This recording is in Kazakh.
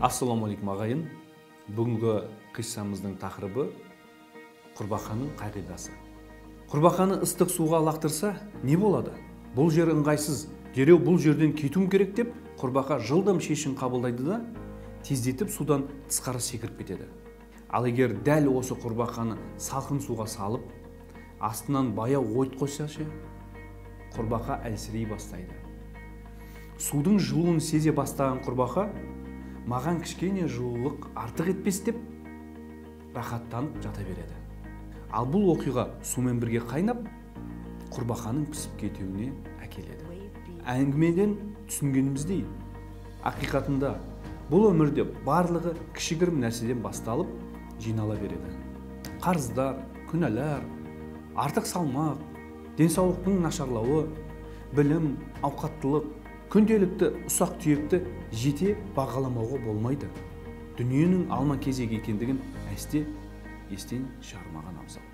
Ассалаумағалейкум, ағайын. Бүгінгі қиссамыздың тақырыбы құрбақаның қағидасы. Құрбақаны ыстық суға лақтырса, не болады? Бұл жер ыңғайсыз, дереу бұл жерден кетуім керек деп құрбақа жылдам шешім қабылдайды да, тездетіп судан тысқары секіріп кетеді. Ал егер дәл осы құрбақаны салқын суға салып, астынан баяу от қойса ше, құрбақа әлсірей бастайды. Судың жылуын сезе бастаған құрбақа, маған кішкене жылулық артық етпес деп рахаттанып жата береді. Ал бұл оқиға сумен бірге қайнап, құрбақаның пісіп кетуіне әкеледі. Әңгімеден түсінгеніміздей, ақиқатында бұл өмірде барлығы кішігірім нәрседен басталып, жинала береді. Қарыздар, күнәлар, артық салмақ, денсаулықтың нашарлауы, білім, ауқаттылық, күнделікті ұсақ түйекті жете бағаламауға болмайды. Дүниенің алма кезек екендігін әсте естен шығармаған абзал.